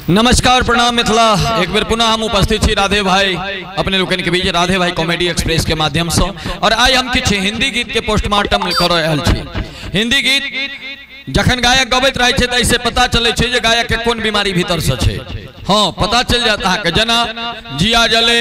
नमस्कार प्रणाम मिथिला, एक बेर पुनः हम उपस्थित छी राधे भाई अपने लोकनि के बीच राधे भाई कॉमेडी एक्सप्रेस के माध्यम से। और आइ हम किछु हिंदी गीत के पोस्टमार्टम कर रहल छी। हिंदी गीत जखन गायक गबैत रहै छै तऽ एहिसँ पता चलै छै जे गायक के कोन बीमारी भीतर से छै। हाँ, पता चलि जायत अहाँके, जेना जिया जले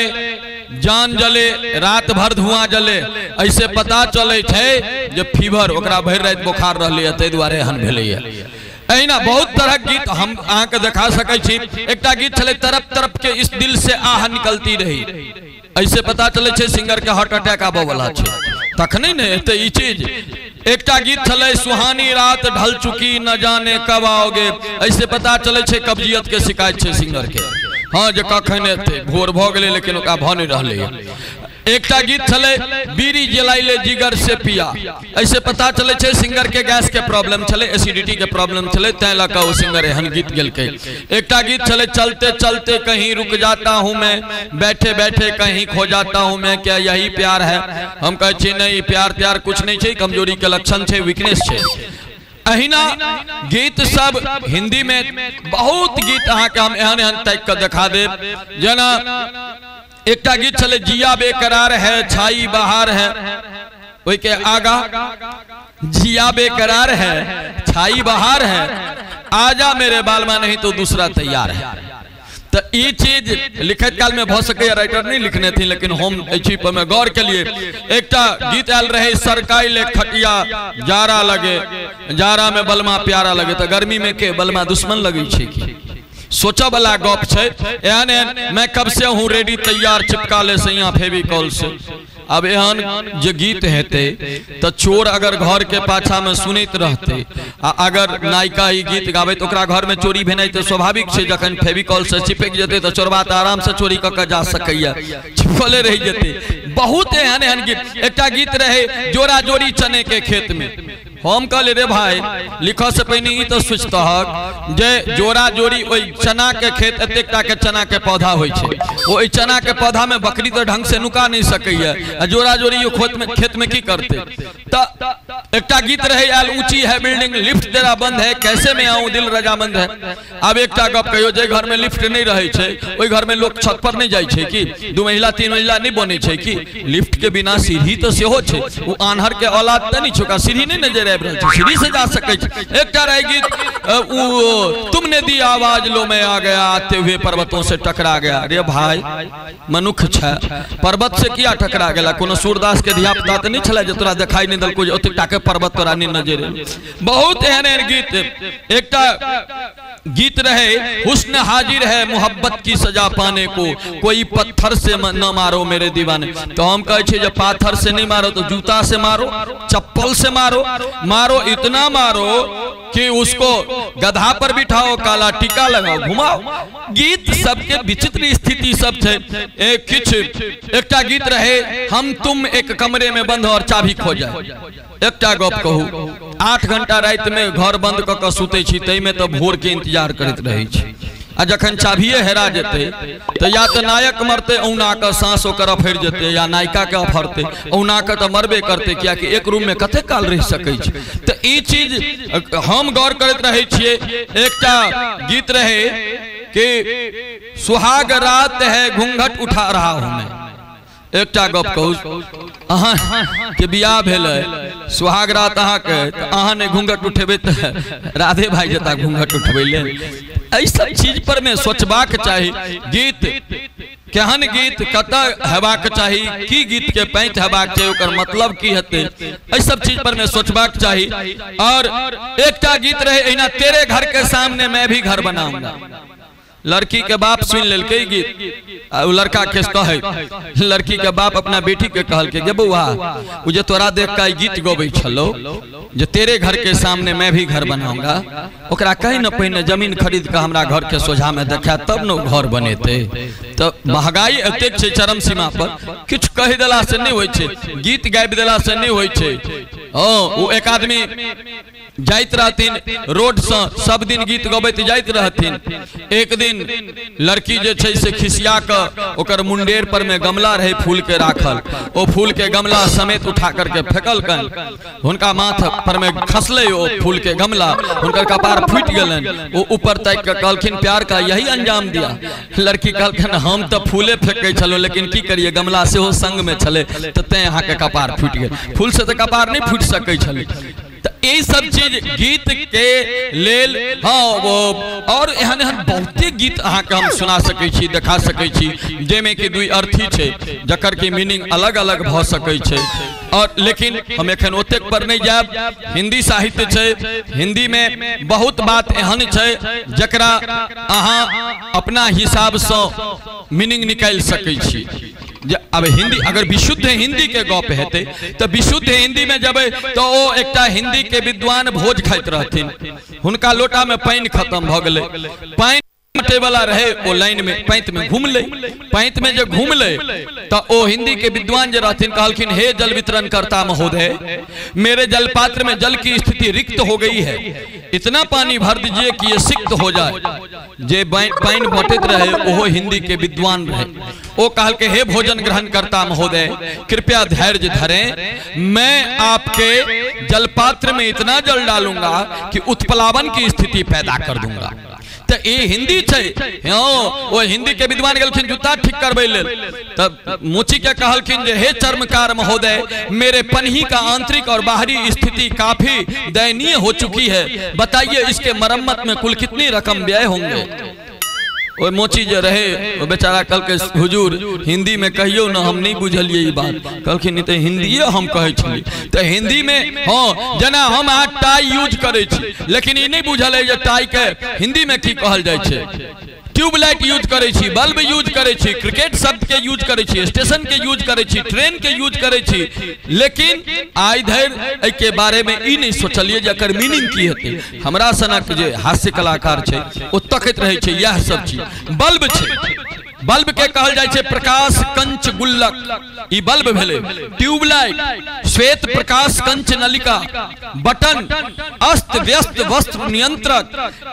जान जले रात भर धुआं जले, ऐसे पता चलै छै जे फीवर ओकरा भरि राति बोखार रहलै, ताहि दुआरे एहन भेलैए। एहिना बहुत तरहक गीत हम अहाँके देखा सकै छी। एकटा गीत छलै तरफ तरफ के इस दिल से आह निकलती रही, ऐसे पता चलै छै सिंगर के हार्ट अटैक आबऽ वाला छै, तखने ने एतै ई चीज। एकटा गीत छलै सुहानी रात ढल चुकी न जाने कब आओगे, ऐसे पता चलै छै कब्जियत के शिकायत छै सिंगर के। हाँ, जे कखन एतै, भोर भऽ गेलै लेकिन ओकरा भऽ नहि रहलैए। एकटा गीत छलै बीड़ी जलाइले जिगर से पिया, ऐसे पता चलै छै सिंगर के गैस के प्रॉब्लम छलै, एसिडिटी के प्रॉब्लम छलै, तैं लऽ कऽ ओ सिंगर एहन गीत गेलकै। एकटा गीत छलै चलते चलते कहीं रुक जाता हूँ मैं, बैठे बैठे कहीं खो जाता हूँ मैं, क्या यही प्यार है। हम कहै छियै नहि, प्यार त्यार कुछ नहि छै, कमजोरी के लक्षण छै, वीकनेस छै। अहिना गीत सब हिंदी में बहुत गीत अहाँके हम एहन एहन ताकि कऽ देखा देब। जेना एकटा गीत छलै जिया बेकरार है छाई बहार है, ओहिके आगा जिया बेकरार है छाई बहार है, आजा मेरे बालमा नहीं तो दूसरा तैयार है। तो ई चीज लिखैत काल में भऽ सकैए राइटर नहीं लिखने थी, लेकिन हम एहि चीज पर में गौर के लिए। एकटा गीत आयल रहे सरकाई ले खटिया जारा लगे, जारा में बलमा प्यारा लगे, तो गर्मी में के बलमा दुश्मन लगे छै की, सोचऽ वाला गप छै। एहन एहन मैं कब से हूँ रेडी तैयार चिपका ले सैया फेविकॉल से। अब एहन जे गीत हेतै तऽ चोर अगर घर के पाछा में सुनैत रहतै आ अगर नायिका ई गीत गाबै तऽ ओकरा घर में चोरी भेनाइ तऽ स्वाभाविक छै। जखन फेविकॉल से चिपकि जेतै तऽ चोरबा तऽ आराम से चोरी कऽ के जा सकैए, चिपकले रहि जेतै। बहुत एहन एहन गीत। एकटा गीत रहै जोरा जोरी चने के खेत में, हम कहलियै रे भाई लिखऽ से पहिने ई तऽ सोचतहक जे जोरा जोरी ओहि चना के खेत, एतेक टा के चना के पौधा होइ छै, ओहि चना के पौधा में बकरी तऽ ढंग से नुका नहि सकैए, आ जोरा जोरी ओ खेत में की करतै। तऽ एकटा गीत रहै आयल ऊंची है बिल्डिंग लिफ्ट तेरा बंद है, कैसे मैं आऊं दिल रजामंद है। आब एकटा गप कहियो, जे घर में लिफ्ट नहि रहै छै ओहि घर में लोक छत पर नहि जाइ छै की, दू महिला तीन महिला नहि बनै छै की? लिफ्ट के बिना सीढ़ी तऽ सेहो छै, ओ आन्हर के औलाद तऽ नहि छै, ओकरा सीढ़ी नहि नजर आबि रहल छै, सीढ़ी से जा सकै छै। एकटा रहै गीत तुमने दी आवाज लो मैं आ गया, आते हुए पर्वतों से टकरा गया। रे भाई मनुख छै, पर्वत से किया टकरा गेला? कोनो सूरदास के धिया पुता तऽ नहि छलै जे तोरा देखाई नहि देलको जे ओतेक टा के पर्वत तोरा नहि नजर एल। बहुत एहन एहन गीत। एकटा गीत रहे हुस्न हाजिर है मोहब्बत की सजा पाने को, कोई पत्थर से न मारो मेरे दीवाने। तो हम कहै छियै जे पाथर से नहीं मारो तो जूता से मारो, चप्पल से मारो, मारो इतना मारो कि उसको गधा पर बिठाओ, काला टीका लगाओ, घुमाओ। गीत सबके विचित्र स्थिति सब छै। एकटा गीत रहे हम तुम एक कमरे में बंद और चाबी खो जाए। एकटा गप कहू, 8 घंटा राति में घर बंद कऽ कऽ सुतै छी, ताहिमे तऽ भोर के इंतजार करैत रहै छी, आ जखन चाभिए हेरा जेतै तऽ या तऽ नायक मरतै औना कऽ साँस ओकर अफरि जेतै, या नायिका के अफरतै, औना कऽ तऽ मरबे करतै, कियाकि एक रूम में कतेक काल रहि सकै छै। तऽ ई चीज हम गौर करैत रहै छियै। एकटा गीत रहे कि सुहाग रात है घूंघट उठा रहा हूं मैं। एकटा गप कहू, अहाँ के बियाह भेलै, सुहाग रात अहाँके, अहाँ नहि घूंघट उठेबै तऽ राधे भाई जेता घूंघट उठबै ले। एहि सब चीज पर में सोचबाक चाही। गीत केहन गीत कतऽ हेबाक चाही, की गीत के पैंत हेबाक चाही, ओकर मतलब की हेतै, एहि सब चीज पर में सोचबाक चाही। और एकटा गीत रहे एहिना तेरे घर के सामने मैं भी घर बनाऊंगा। लड़की के बाप सुनि लेलकै गीत, आ ओ लड़का के कहै, लड़की के बाप अपना बेटी के कहलकै गे बौआ, ओ जे तोरा देख के गीत गबै छलौ जे तेरे घर के सामने मैं भी घर बनाऊंगा, ओकरा कहि न पहिने जमीन खरीद के हमरा घर के सोझा में देखा तब न घर बनेतै। तऽ महगाई एतेक छै चरम सीमा पर, किछु कहि देला से नहि होइ छै, गीत गाबि देला से नहि होइ छै। ओ एक आदमी जाइत रहथिन रोड से, सब दिन गीत गबैत जाइत रहथिन। एक दिन लड़की जे छै से खिसिया के ओकर मुंडेर पर में गमला रहे फूल के राखल, ओ फूल के गमला समेत उठा करके फेकलकन, हुनका माथ पर में खसले ओ फूल के गमला, हुनकर कपार फूटि गेलनि। ओ ऊपर ताकि के कहलखिन प्यार का यही अंजाम दिया। लड़की कहलखिन हम तो फूले फेंकै छलहुँ, लेकिन की करिए गमला सेहो संग में छलै तऽ तें अहाँके कपार फूटि गेल, फूल से तऽ कपार नहि फूटि सकै छलै। तऽ सब चीज गीत के लेल। हाँ वो और एहन एहन बहुते गीत अहाँके हम सुना सकै छी, देखा सकै छी, जाहिमे कि दुई अर्थी छै जकर कि मीनिंग अलग अलग भऽ सकै छै। और लेकिन हम एखन ओतेक पर नहि जायब। हिंदी साहित्य छै, हिंदी में बहुत बात एहन छै जकरा अहाँ अपना हिसाबसँ मीनिंग निकालि सकै छी। अब हिंदी अगर विशुद्ध हिंदी के गप हेतै तऽ विशुद्ध हिंदी में जबै तो ओ एकटा हिंदी के विद्वान भोज खाइत रहथिन, हुनका लोटा में पानि खत्म भऽ गेलै, पानि बांटे वाला रहे ओ लाइन में पैंत में घूमले, पैंत में जे घूमले तो ओ हिंदी के विद्वान जे रहथिन कहलखिन हे जल वितरण कर्ता महोदय, मेरे जल पात्र में जल की स्थिति रिक्त हो गई है, इतना पानी भर दीजिए कि ये सिक्त हो जाए। जे पानि बटैत रहे ओहो हिंदी के विद्वान रहे, ओ कहलके हे भोजन ग्रहण कर्ता महोदय कृपया धैर्य धरें, मैं आपके जलपात्र में इतना जल डालूंगा कि उत्प्लावन की स्थिति पैदा कर दूंगा। तो ये हिंदी छै। हाँ, वो हिंदी के विद्वान गेलखिन जूता ठीक करबै लेल, तब मोची के कहलखिन जे हे चर्मकार महोदय, मेरे पन्ही का आंतरिक और बाहरी स्थिति काफी दयनीय हो चुकी है, बताइए इसके मरम्मत में कुल कितनी रकम व्यय होंगे। ओ मोची जे रहे ओ बेचारा कहलकै हुजूर हिंदी में कहियो ना, हम नहीं बुझलिए ई बात। कहलखिन तऽ हिंदीए हम कहै छली। तऽ हिंदी में हाँ जेना हम अहाँ टाई यूज करै छी, लेकिन ई नहीं बुझल है जे टाई के हिंदी में की कहल जाइ छै। ट्यूबलाइट यूज करै छी, बल्ब यूज करै छी, क्रिकेट शब्द के यूज करै छी, स्टेशन के यूज करै छी, ट्रेन के यूज करै छी, लेकिन आइ धरि एहिके बारे में ई नहीं सोचलिए जे एकर मीनिंग की हेतै। हमरा सनक जे हास्य कलाकार छै ओ तकैत रहै छै इएह सब चीज। बल्ब छै, बल्ब के कहल जाइ छै प्रकाश कंच गुल्लक, ई बल्ब भेलै। ट्यूबलाइट, श्वेत प्रकाश कंच नलिका, बटन, अस्त व्यस्त वस्त्र नियंत्रक,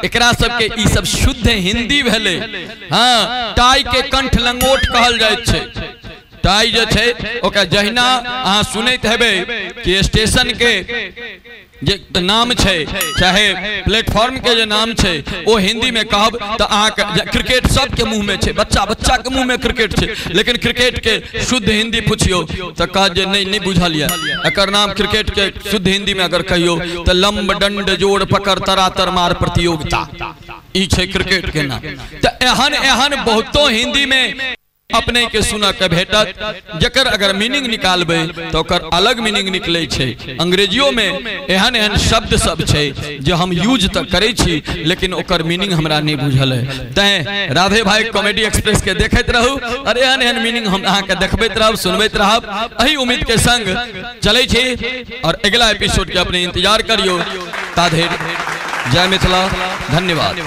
एकरा सबके ई सब शुद्ध हिंदी भेलै। हाँ, टाई के कंठ लंगोट कहल जाइ छै। टाई जे छै ओकरा जहिना अहाँ सुनैत हेबै कि स्टेशन के जे नाम छै चाहे प्लेटफॉर्म के जे नाम छै ओ हिंदी में कहब तऽ अहाँके क्रिकेट सबके मुँह में छै, बच्चा बच्चा के मुँह में क्रिकेट छै, लेकिन क्रिकेट के शुद्ध हिंदी पुछियो तऽ कहत जे नहीं नहीं बुझल यऽ। एकर नाम क्रिकेट के शुद्ध हिंदी में अगर कहियो तऽ लंब दंड जोड़ पकड़ तरातर मार प्रतियोगिता, ई छै क्रिकेट के नाम। तऽ एहन एहन बहुतो हिंदी में अपने के सुन के भेटत, जकर अगर मीनिंग निकालबै तो ओकर अलग मीनिंग निकलै छै। अंग्रेजियो में एहन एहन शब्द सब छै जे हम यूज तऽ करै छी लेकिन ओकर मीनिंग हमरा नहीं बुझल है। तैं राधे भाई कॉमेडी एक्सप्रेस के देखैत रहू और एहन एहन मीनिंग हम अहाँके देखबैत रहब, सुनबैत रहब। एही उम्मीद के संग चलै छी और अगिला एपिसोड के अपने इंतजार करियो। ता धरि जय मिथिला, धन्यवाद।